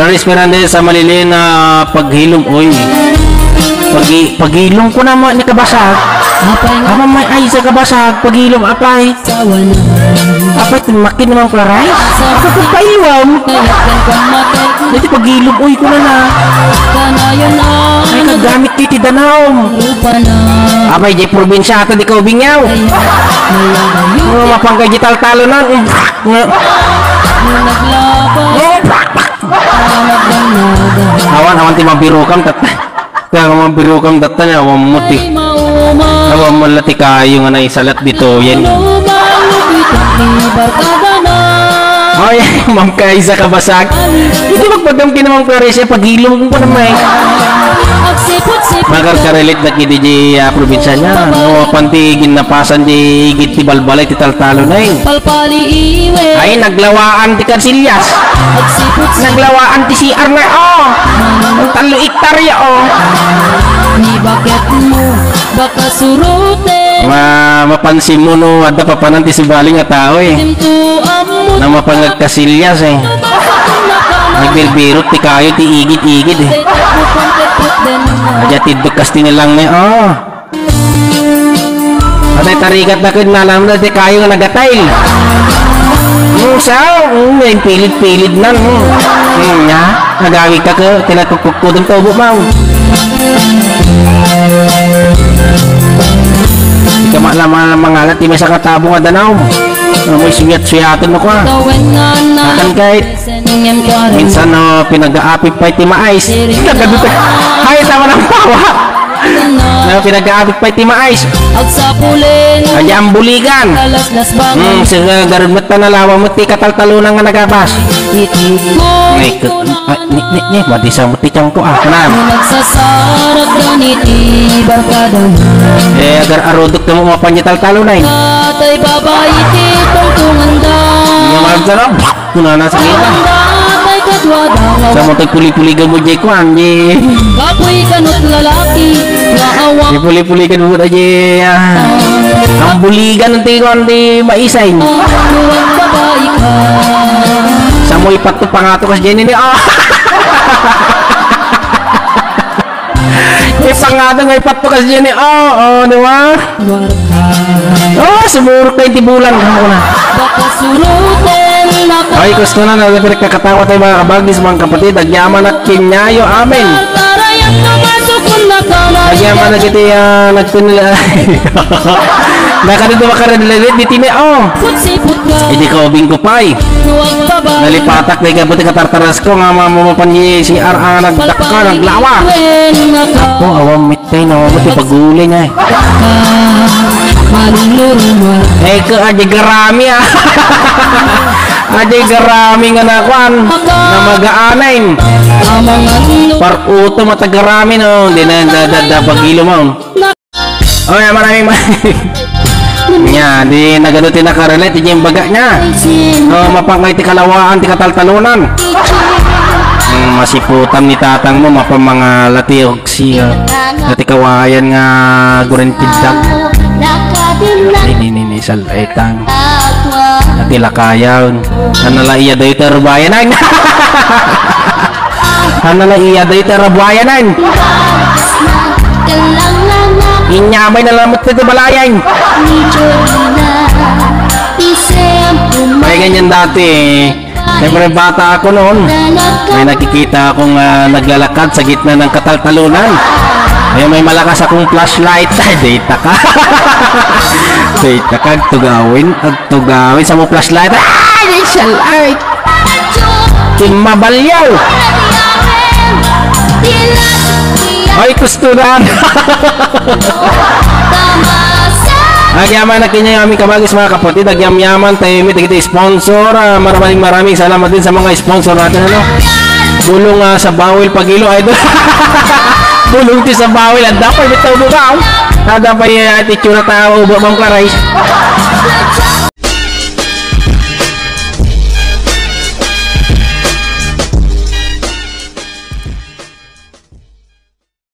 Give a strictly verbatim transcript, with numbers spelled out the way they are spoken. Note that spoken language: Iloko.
Esperanza sa maliliit na paghilom, oy. Pagi-, paghilom ko naman ni kabasag. Apay nga. Ama may ay sa kabasag, paghilom, apay. Sawa na. Apay, tumakin naman ko, rice. Ako ko pailuam. Kaya kan kang matay. Dati paghilom, oy, ko na na. Kanayon na. Ay, kagamit ko iti danaom. Rupa na. Apay, di probinsya ato, di ka ubingyaw. Ay, ay, ay, ay. Oh, mapangkay di taltalo na. Nga. Nung naglabas. Awan, awan ti mabirokam, tat-, kaya nga mabirokam, tatta niya, awan mo ti. Awan mo la ti kayo nga naisalat dito, yan. Oy, Ma'am Kaisa Kabasag. Iti magpadam ken Ma'am Clarissa, pagilom ko pa naman, eh. Makarkarelate na kidi di, ah, probinsya niya. No, panti ginapasan di igid ti balbalay ti taltalo na, eh. Palpaliiwen. Ay, naglawaan ti kasilyas. Agsiputsi. Naglawaan ti C R na, oh. Ang talo hektarya, oh. Ni baketmo, baka suruten. Ma-, mapansin mo, no, adda papanan ti subali nga tao, eh. Dimtuam mo. Na mapangagkasilyas, eh. Nagbirbirot ti kayo, ti igid-igid, eh. Adya tiddok kas tinilang na, oh. Atay tarigat na ken nalam na ti kayo nga nagatail. Mm, sa, mm, may pilid-pilid nan, mm. Mm, nya, nagawid ka ke, tinatugkudkudon to, bu-, ma'am. Ika ma-, lama-, mangalat, ti may sakatabo nga danaw. Ano mo, isuyat-suyaton mo ko, ah. Akan kahit Minsan, no, pinag-aapit pay ti mais. Nagadu-, ay, tama ng pawa. No, pinag-aapit pay ti mais. Agsapulen. Ay, ang buligan. Kalaslas bangan. Hmm, sige, garud met na lawa mo ti kataltalunan nga nagabas. Iti ko. Ay, ko-, ay, ni, ni, ni, madisa mo ti tiyan ko, ah, kunam. Nagsasarak ganiti barkada. Eh, agar arudok na mo mapan niya taltalunan. Katay babae ti tungtunganda. Yung mga sarap. Kunana sa kita. Sa mo tagpuli-puligan mo, jay kuan, jay. Kapoy kanot lalaki, nga awa. Jay puli-puligan mo na, jay, ah. Ang buligan ng tingkon, di maisay. Ang babae ka. Sa mo ipatto pangato kas Jenny ni, ah. Ipangado nga ipatto kas Jenny. Oh, oh, di ba? Oh, sumurok na yung tibulan. Ano ko na? Ay, gusto na na, pero kakatawa tayo, mga kabagis, mga kapatid. Agyaman at kinyayo. Amen. Agyaman na kita, ah, nagtunila. Nakadito makaradilagit, di tini, oh. Hindi ka ubing ko, pay. Nalipatak na ikabuti katartaras ko, nga mamapan ni si R A nagdakka, naglawa. Apo, awam mitay, no, buti paguli na, eh. Eh, ka, aja garami, ah. Aja garami nga nakuan, na magaanain. Parkuto, matagarami, no, hindi na, da, da, da, pagilo mo. Oh, ya, maraming ma-, nya, di nagano ti nakarelate, di yung baga niya. Oh, mapangkay ti kalawaan, ti kataltalunan. Mm, masiputan ni tatang mo, mapamangala ti ogsi, ah, ti kawayan nga gurintidak. Ni, ni, ni, ni, sal-, etang. Ti lakayan. Ano la iya dayo ti rubayanan? Ano la iya dayo ti rubayanan? Inyamay na lamot ti balayan. Ay, ganyan dati, eh. Siyempre, bata ako noon. May nakikita akong, ah, naglalakad sa gitna ng kataltalunan. Ay, may malakas akong flashlight. Ay, data ka. Data ka, agtugawin. Agtugawin sa mo flashlight. Ay, di siya light. Kim Mabalyaw. Ay, gusto na. Agyaman na kinyo, aming kabagis, mga kapatid. Agyamyaman tayo, may tigiti sponsor. Ah, maraming, maraming salamat din sa mga sponsor natin, ano? Bulong, ah, sa bawal pagilo, idol. Bulong ti sa bawal. Ang dapat ito buka, oh. Ang dapat, ah, attitude na tao, ubo, Ma'am Clarice.